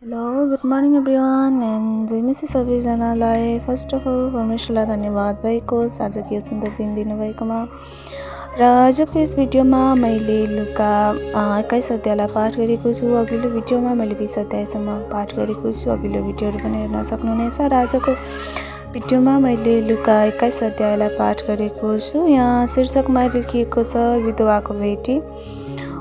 Hello good morning everyone and Jai Masih सबैजनालाई। First of all परमेश्वरलाई धन्यवाद भएको आजको यो सुन्दर दिन दिनुभएकोमा। र आजको यस भिडियोमा मैले लुका 21 अध्यायलाई पाठ गरेको छु। अघिल्लो भिडियोमा मैले 20 अध्यायसम्म पाठ गरेको छु। अघिल्लो भिडियोहरू पनि हेर्न सक्नुहुनेछ। र आजको भिडियोमा मैले लुका 21 अध्यायलाई पाठ गरेको छु। यहाँ शीर्षकमा लेखिएको छ विधवाको भेटी।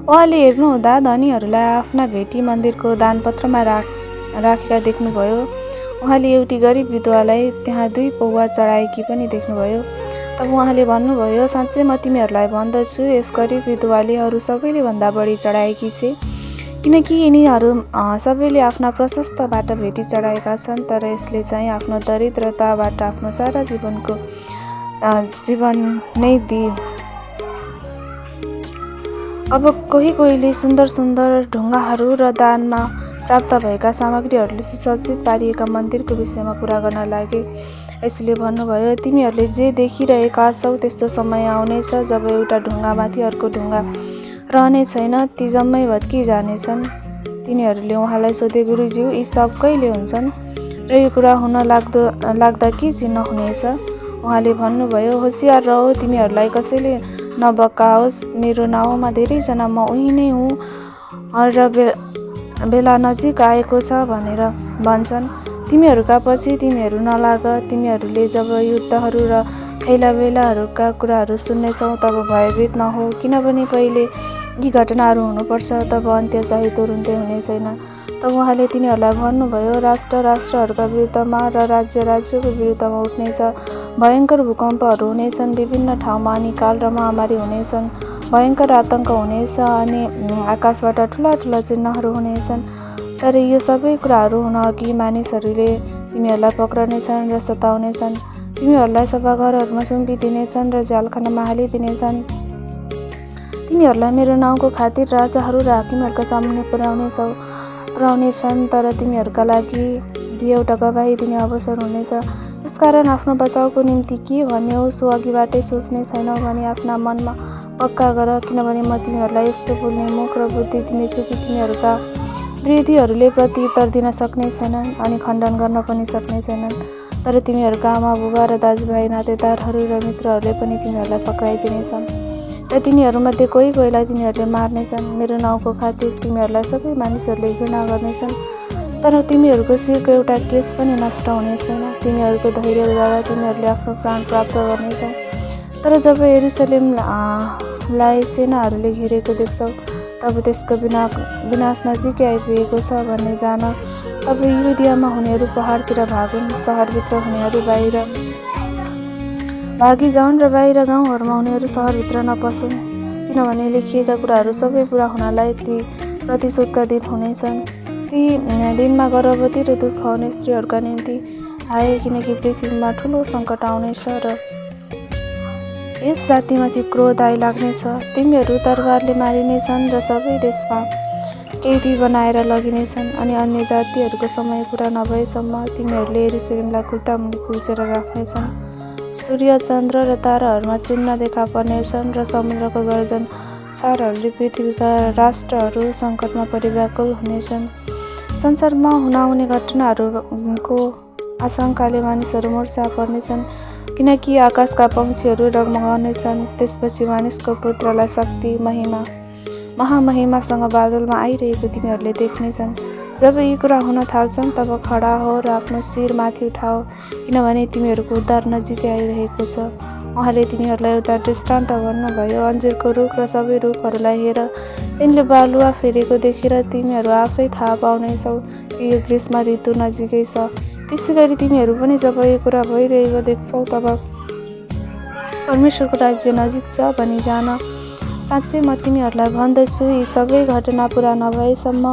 उहाँले हेर्नुहुँदा धनीहरूलाई आफ्ना भेटी मन्दिरको दानपत्रमा राखेका देख्नुभयो। उहाँले एउटी गरिब विधवालाई त्यहाँ 2 पौवा चढाएकी पनि देख्नुभयो। तब उहाँले भन्नुभयो, साँच्चै म तिमीहरूलाई भन्दछु, यस गरिब विधवाले अरू सबैले भन्दा बढी चढाएकी छे, किनकि यिनीहरू सबैले आफ्ना प्रशस्तबाट भेटी चढाएका छन्, तर यसले चाहिँ आफ्नो दरिद्रताबाट आफ्नो सारा जीवन नै दिए। अब कोहीले सुन्दर सुन्दर ढुङ्गाहरू र दानमा प्राप्त भएका सामग्रीहरूले सुसज्जित पारिएका मन्दिरको विषयमा कुरा गर्न लागे। यसले भन्नुभयो, तिमीहरूले जे देखिरहेका छौ त्यस्तो समय आउनेछ जब एउटा ढुङ्गामाथि अर्को ढुङ्गा रहने छैन, ती जम्मै भत्किजानेछन्। तिनीहरूले उहाँलाई सोधे, गुरुज्यू, यी सब कहिले हुन्छन् र यो कुरा हुन लाग्दा के चिन्ह हुनेछ? उहाँले भन्नुभयो, होसियार रहो, तिमीहरूलाई कसैले नबकाओस्। मेरो नाउँमा धेरैजना म उही नै हुँ र बेला नजिक आएको छ भनेर भन्छन्। तिमीहरूका पछि तिमीहरू नलाग। तिमीहरूले जब युद्धहरू र खैलाबेलाहरूका कुराहरू सुन्नेछौ तब भयभीत नहो, किनभने पहिले यी घटनाहरू हुनुपर्छ, तब अन्त्य चाहिँ तुरुन्तै हुने छैन। तब उहाँले तिनीहरूलाई भन्नुभयो, राष्ट्र राष्ट्रहरूका विरुद्धमा र राज्य राज्यको विरुद्धमा उठ्नेछ। भयङ्कर भूकम्पहरू हुनेछन्, विभिन्न ठाउँमा अनिकाल र महामारी हुनेछन्, भयङ्कर आतङ्क हुनेछ अनि आकाशबाट ठुला ठुला चिन्हहरू हुनेछन्। तर यो सबै कुराहरू हुन अघि मानिसहरूले तिमीहरूलाई पक्रनेछन् र सताउनेछन्, तिमीहरूलाई सभाघरहरूमा सुम्पिदिनेछन् र जालखानामा हालिदिनेछन्। तिमीहरूलाई मेरो नाउँको खातिर राजाहरू र हाकिमहरूका सामुन्ने पुर्याउनेछन्, तर तिमीहरूका लागि एउटा गवाही दिने अवसर हुनेछ। त्यसकारण आफ्नो बचाउको निम्ति के भन्ने हो सो अघिबाटै सोच्ने छैनौ भने आफ्ना मनमा पक्का गर, किनभने म तिमीहरूलाई यस्तो बोल्ने मुख र बुद्धि दिनेछु कि तिमीहरूका विरोधीहरूले प्रत्युत्तर दिन सक्ने छैनन् अनि खण्डन गर्न पनि सक्ने छैनन्। तर तिमीहरूका आमा बुबा र दाजुभाइ नातेदारहरू र मित्रहरूले पनि तिमीहरूलाई पक्राइदिनेछन् र तिनीहरूमध्ये कोहीलाई तिनीहरूले मार्नेछन्। मेरो नाउँको खातिर तिमीहरूलाई सबै मानिसहरूले घृणा गर्नेछन्, तर तिमीहरूको शिरको एउटा केस पनि नष्ट हुने छैन। तिमीहरूको धैर्यद्वारा तिमीहरूले आफ्नो प्राण प्राप्त गर्नेछौ। तर जब यरुसलेमलाई सेनाहरूले घेरेको देख्छौ तब त्यसको विनाश नजिकै आइपुगेको छ भन्ने जान। तब युदियामा हुनेहरू पहाडतिर भागुन्, सहरभित्र हुनेहरू बाहिर भागी जाउन् र बाहिर गाउँहरूमा हुनेहरू सहरभित्र नपसुन्, किनभने लेखिएका कुराहरू सबै पुरा हुनलाई ती प्रतिशोधका दिन हुनेछन्। ती दिनमा गर्भवती र दुध खुवाउने स्त्रीहरूका निम्ति आए, किनकि पृथ्वीमा ठुलो सङ्कट आउनेछ र यस जातिमाथि क्रोध आइलाग्नेछ। तिमीहरू तरवारले मारिनेछन् र सबै देशमा कैदी बनाएर लगिनेछन् अनि अन्य जातिहरूको समय पुरा नभएसम्म तिमीहरूले यरुसलेमलाई खुट्टामुनि कुल्चेर राख्नेछन्। सूर्य, चन्द्र र ताराहरूमा चिन्ह देखा पर्नेछन् र समुद्रको गर्जन छारहरूले पृथ्वीका राष्ट्रहरू सङ्कटमा परि व्याकुल हुनेछन्। संसारमा हुन घटनाहरूको आशंकाले मानिसहरू मूर्छा पर्नेछन्, किनकि आकाशका पक्षीहरू डगमगाउनेछन्। त्यसपछि मानिसको पुत्रलाई शक्ति महामहिमासँग बादलमा आइरहेको तिमीहरूले देख्नेछन्। जब यी कुरा हुन थाल्छन् तब खडा हो र आफ्नो शिर माथि उठाओ, किनभने तिमीहरूको उद्धार नजिकै आइरहेको छ। उहाँले तिनीहरूलाई एउटा दृष्टान्त भन्नुभयो, अन्जिरको रुख र सबै रुखहरूलाई हेर, तिनले बालुवा फेरेको देखेर तिमीहरू आफै थाहा पाउनेछौ कि यो ग्रीष्म ऋतु नजिकै छ। त्यसैगरी तिमीहरू पनि जब यो कुरा भइरहेको देख्छौ तब परमेश्वरको राज्य नजिक छ भनी जान। साँच्चै म तिमीहरूलाई भन्दछु, यी सबै घटना पुरा नभएसम्म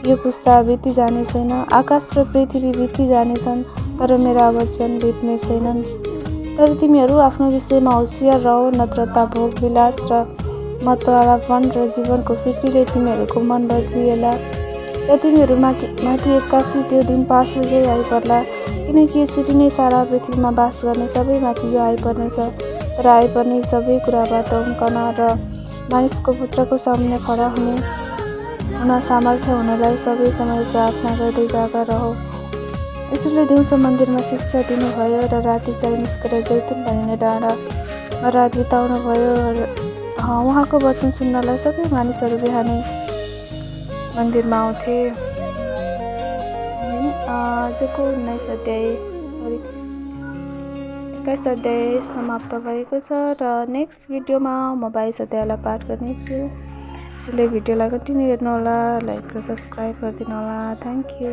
यो पुस्ता बिति जाने छैन। आकाश र पृथ्वी बिति जानेछन्, तर मेरा वचन बित्ने छैनन्। तर तिमीहरू आफ्नो विषयमा होसियार रहो, नत्र त भोग विलास र मतवालापन र जीवनको फिक्रीले तिमीहरूको मन बदलिएला र तिमीहरू माथि एक्कासी त्यो दिन पासो झै आइपर्ला, किनकि यसरी नै सारा पृथ्वीमा बास गर्ने सबैमाथि यो आइपर्नेछ। तर आइपर्ने सबै कुराबाट उम्कन र मानिसको पुत्रको सामुन्ने खडा हुन सामर्थ्य हुनलाई सबै समय प्रार्थना गर्दै जागा रहो। यसोले दिउँसो मन्दिरमा शिक्षा दिनुभयो र राति चाहिँ निस्केर जैतुन भनिने डाँडामा रात बिताउनु भयो। उहाँको वचन सुन्नलाई सबै मानिसहरू बिहानै मन्दिरमा आउँथे। आजको 21 अध्याय समाप्त भएको छ र नेक्स्ट भिडियोमा म 22 अध्यायलाई पाठ गर्नेछु। यसैले भिडियोलाई कन्टिन्यू हेर्नुहोला, लाइक र सब्सक्राइब गरिदिनु होला। Thank you.